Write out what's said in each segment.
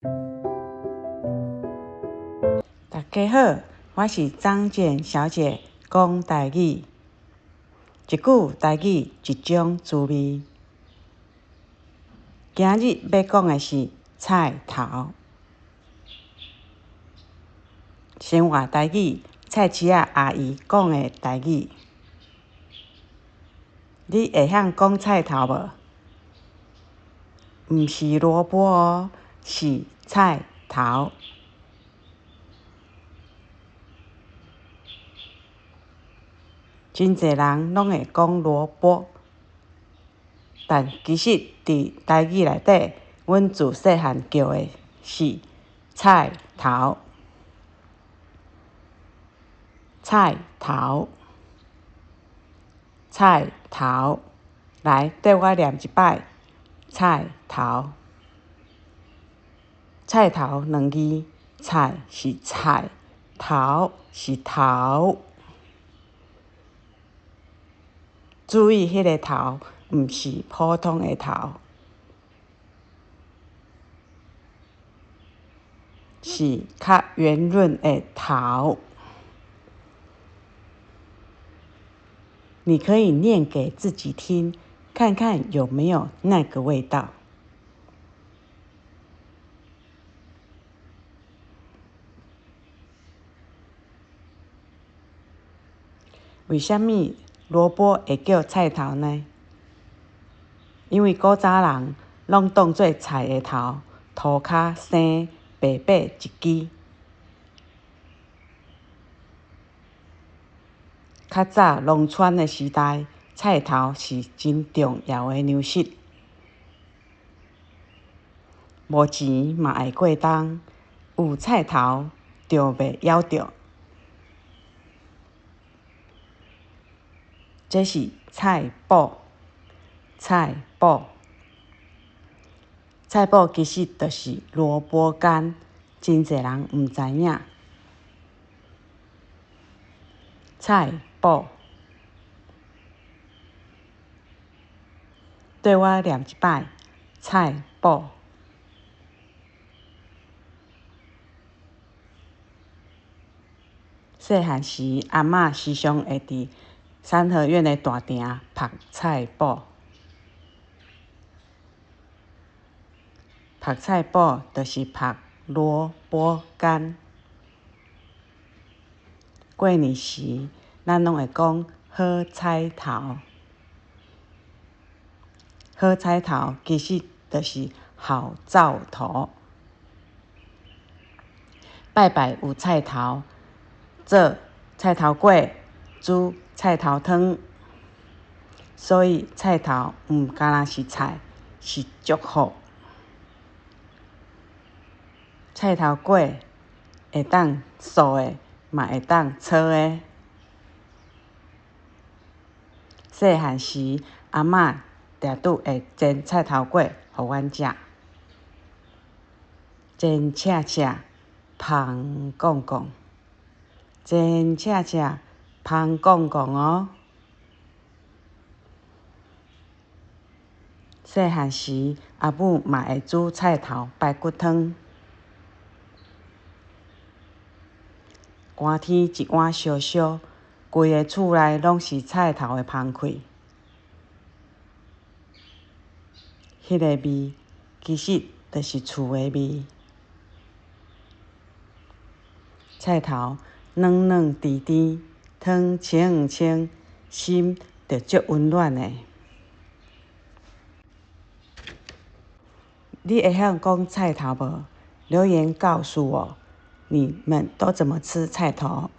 大家好，我是張簡小姐，講台語，一句台語，一種滋味。今日欲講的是菜頭。生活台語，菜市仔阿姨講的台語。你會曉講菜頭無？毋是蘿蔔喔，是菜頭。真濟人攏會講蘿蔔，但其實佇台語內底，阮自細漢叫的是菜頭。菜頭，菜頭，來，綴我唸一擺，菜頭。菜頭兩字，菜是菜，頭是頭。注意，彼个頭毋是普通的頭，是較圓潤的頭。你可以念給自己聽，看看有沒有那個味道。為啥物蘿蔔會叫菜頭呢？因為古早人攏當做菜的頭，塗跤生白白一支。較早農村的時代，菜頭是真重要的糧食。無錢嘛會過冬，有菜頭就袂枵著。這是菜脯，菜脯，菜脯其實就是蘿蔔乾，真濟人毋知影。菜脯，綴我唸一擺，菜脯。細漢時，阿嬤時常會佇三合院的大埕曝菜脯，曝菜脯就是曝蘿蔔乾。過年時，咱攏會講好彩頭，好彩頭其實就是好兆頭。拜拜有菜頭，做菜頭粿，煮菜頭湯，所以菜頭毋干焦是菜，是祝福。菜頭粿會當素的，嘛會當炒的。細漢時，阿嬤定拄會煎菜頭粿予阮食，煎赤赤，芳絳絳，煎赤赤，芳絳絳喔。細漢時，阿母嘛會煮菜頭排骨湯。寒天一碗燒燒，規个厝內攏是菜頭的芳氣。彼个味其實就是厝的味。菜頭軟軟甜甜，湯清清，心就足溫暖的。你會曉講菜頭無？留言告訴我，你們都怎麼吃菜頭？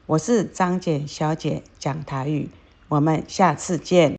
我是張簡小姐講台語，我們下次見。